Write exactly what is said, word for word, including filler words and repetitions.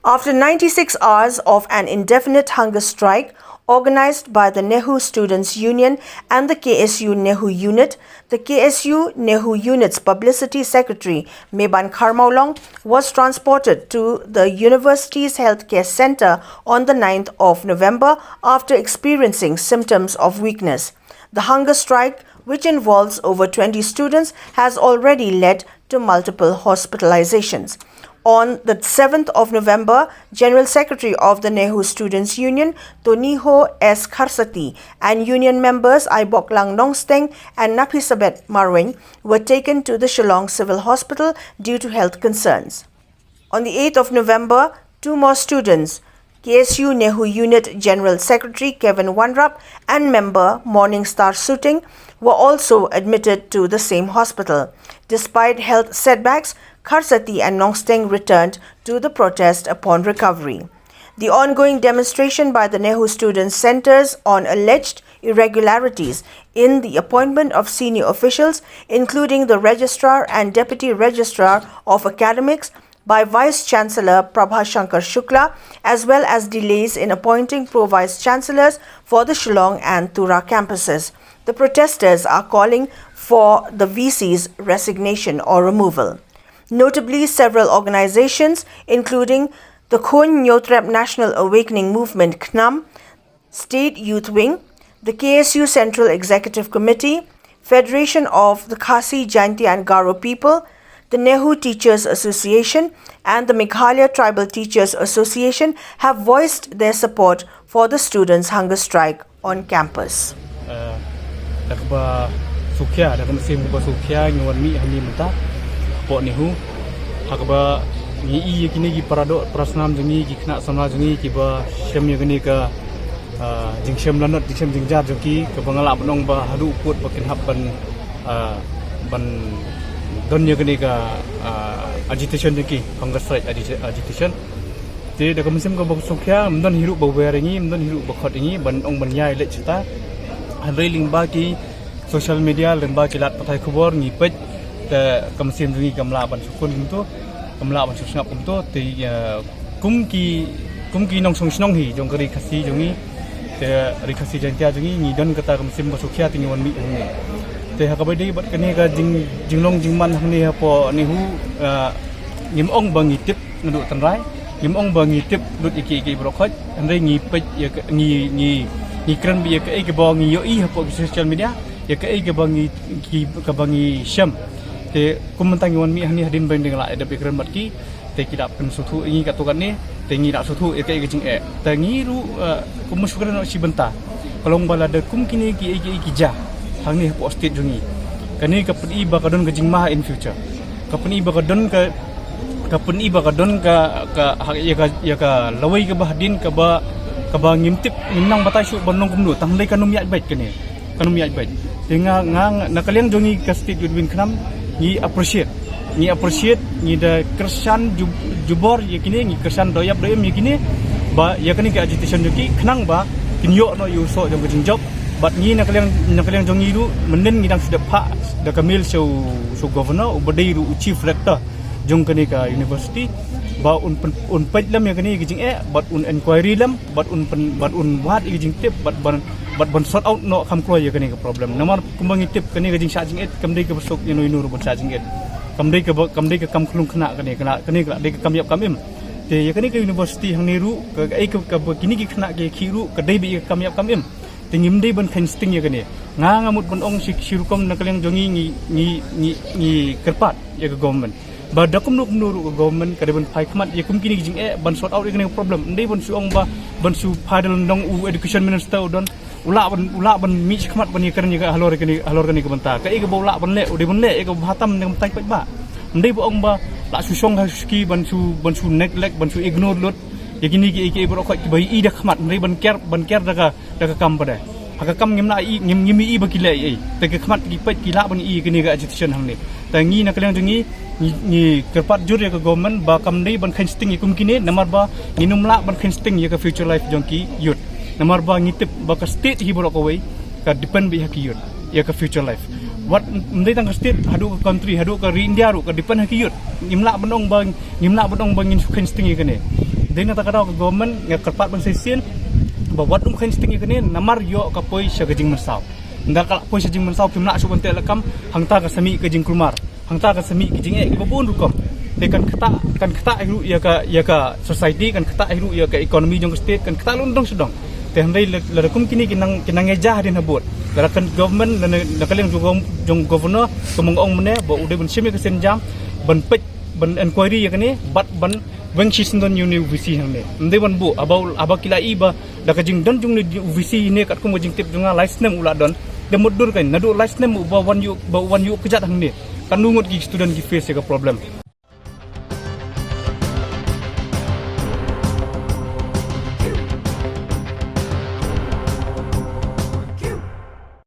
After ninety-six hours of an indefinite hunger strike organized by the NEHU Students Union and the K S U NEHU Unit, the K S U NEHU Unit's publicity secretary, Meban Kharmaulong, was transported to the university's healthcare center on the ninth of November after experiencing symptoms of weakness. The hunger strike, which involves over twenty students, has already led to multiple hospitalizations. On the seventh of November, General Secretary of the NEHU Students Union, Toniho S Kharsati, and union members Aiboklang Nongsteng and Naphisabet Marwein were taken to the Shillong Civil Hospital due to health concerns. On the eighth of November, two more students, K S U NEHU Unit General Secretary Kevin Wanrap and member Morning Star Suting, were also admitted to the same hospital. Despite health setbacks, Kharsati and Nongsteng returned to the protest upon recovery. The ongoing demonstration by the NEHU students centers on alleged irregularities in the appointment of senior officials, including the Registrar and Deputy Registrar of Academics, by Vice Chancellor Prabha Shankar Shukla, as well as delays in appointing Pro Vice Chancellors for the Shillong and Tura campuses. The protesters are calling for the V C's resignation or removal. Notably, several organizations, including the Khun Nyotrep National Awakening Movement, KHNAM, State Youth Wing, the K S U Central Executive Committee, Federation of the Khasi, Jaintia and Garo People, the NEHU Teachers Association, and the Meghalaya Tribal Teachers Association have voiced their support for the students' hunger strike on campus. Eh, da kaba sngewkhia, da ka mynsiem kaba sngewkhia ngi wan mih hangne mynta hapoh NEHU, ha kaba ngi i ïa kine ki para doh para snam jong ngi, ki khynnah samla jong ngi kiba shem ïa kane ka, eh, jingshem lanot, jingshem jingjar jong ki, kaba nga lah ban ong ba haduh kut ba kin hap ban, eh, ban don ïa kane ka, eh, agitation jong ki, hunger strike agi-, agitation. Te da ka mynsiem kaba sngewkhia, ym don hi ruh ba wer ïa ngi, ym don hi ruh ba khot ïa ngi ban ong ban ïai leit shata. Hynrei lyngba ki social media, lyngba ki lad pathai khubor ngi peit, te ka mynsiem jong ngi kam lah ban sngewkun kumto, kam lah ban sngewsngap kumto. Te, eh, kum ki, kum ki nongshong shnong hi jong ka Ri Khasi jong ngi, te Ri Khasi Jaintia jong ngi, ngi don kata ka mynsiem ba sngewkhia te ngi wan mih hangne. Te ha kaba ïadei bad kane ka jing, jinglong jingman hangne hapoh NEHU, eh, ngim ong ba ngi tip naduh tynrai, ngim ong ba ngi tip lut ïa kiei kiei baroh khoit, hynrei ngi peit ïa ka, ngi, ngi, ngi kren beit ïa kaei kaba ngi ïohi hapoh ki social media, ïa kaei kaba ngi, ki, kaba ngi shem. Te kum mynta ngi wan mih hangne hadien ba ngi dang lah ïa dep ïa kren bad ki, te ki da pynsngewthuh ïa ngi katto katne, te ngi da sngewthuh ïa kaei ka jingeh. Te ngi ruh, eh, kum shu kren noh shi bynta, ka long ba lada kum kine kiei kiei ki jia hangne hapoh state jong ngi, kane ka pyni ba ka don ka jingma in future. Ka pyni ba ka don ka, ka pyni ba ka don ka, ka, ha, ïa ka, ïa ka lawei kaba hadien kaba, kaba ngim tip, ngim nang batai shuh ban long kumno, tang hynrei kan ym ïaid beit kane. Kan ym ïaid beit. Te nga, nga, nga, na ka liang jong ngi ka State Youth Wing KHNAM, ngi appreciate. Ngi appreciate, ngi da kyrshan ju-, jubor ïa kine, ngi kyrshan dohïap dohïm ïa kine, ba ïa kane ka agitation jong ki, khnang ba kin ïoh noh ïa u soh jong ka jingjop. Bad ngi na ka liang, na ka liang jong ngi ruh, mynnin ngi dang shu dep phah da ka mail sha u, sha u Governor, uba dei ruh u Chief Rector jong kane ka university, ba un pyn-, un peit lem ïa kane ka jingeh, bad un inquiry lem, bad un pyn-, bad un wad ïa ka jingtip, bad ban, bad ban sort out noh kham kloi ïa kane ka problem. Namar kumba ngi tip kane ka jingshah jingit, kam dei kaba suk ïano ïano ruh ban shah jingit. Kam dei kaba, kam dei ka kam khlung khynnah kane, kane, kane ka dei ka kam ïap kam im. Te ïa kane ka university hangne ruh, ka, ka, ka, ka, kine ki khynnah ki khih ruh, ka dei beit ïa ka kam ïap kam im. Te ngim dei ban kheiñ sting ïa kane. Nga nga mut ban ong shi, shi rukom na ka liang jong ngi ngi, ngi, ngi, ngi kyrpad ïa ka government. Ba da kumno kumno ruh ka government ka dei ban phai khmat ïa kum kine ki jingeh ban sort out ïa kane ka problem. Ym dei ban shu ong ba ban shu phai da lyndong u education minister u don. U lah ban, u lah ban mih shi khmat ban ïa kren ïa ka halor ïa kane, halor kane ka bynta. Kaei kaba u lah ban leh, u dei ban leh, ïa kaba bha tam ne ka bynta ki paidbah. Ym dei ba ong ba lah shu shong ha shu ki ban shu, ban shu neglect, ban shu ignore lut ïa kine kiei kiei baroh khoit kiba ïohi da khmat, ym dei ban ker, ban ker da ka da ka kam pat de. Ha ka kam ngim lah i, ngim, ngim i ba ki leh ei. Te ka khmat ki peit ki lah ban i kane ka agitation hangne. Te ngi na ka liang jong ngi, ngi, ngi kyrpad jur ïa ka government ba kam dei ban kheiñ sting ïa kum kine, namar ba ngin ym lah ban kheiñ sting ïa ka future life jong ki youth. Namar ba ngi tip ba ka state hi baroh kawei ka depend beit ha ki youth ïa ka future life. Wat ym dei tang ka state, haduh ka country, haduh ka ri India ruh ka depend ha ki youth. Ngim lah ban ong ba, ngim lah ban ong ba ngin shu kheiñ sting ïa kane. Dei na kata ka daw ka government nga kyrpad ban sa shisien ba wat um kheiñ sting ïa kane namar ïoh ka poi sha ka jingmynsaw. Nda ka poi sha jingmynsaw kim lah shuh ban teh lakam, hangta ka sa mih ka jingkulmar. Hangta ka sa mih ka jingeh kiba bun rukom. Te kan ktah, kan ktah hi ruh ïa ka, ïa ka society, kan ktah hi ruh ïa ka economy jong ka state, kan ktah lun dong sha dong. Te hynrei lada kum kine ki nang, ki nang ïa ja hadien habud. Lada kan government, na, na ka liang jong, jong governor, kumba nga ong mynne, ba u dei ban shim ïa ka sienjam, ban peit, ban inquiry ïa kane, bad ban weng shisyndon ïa une u VC hangne. Ym dei ban buh, haba u, haba ki la i ba da ka jingdon jong une u VC ne katkum ka jingtip jong nga lai snem u la don. Da mutdur kan, naduh lai snem u ba wan ïuh, ba wan ïuh kjat hangne. Katno ngut ki student ki face ïa ka problem.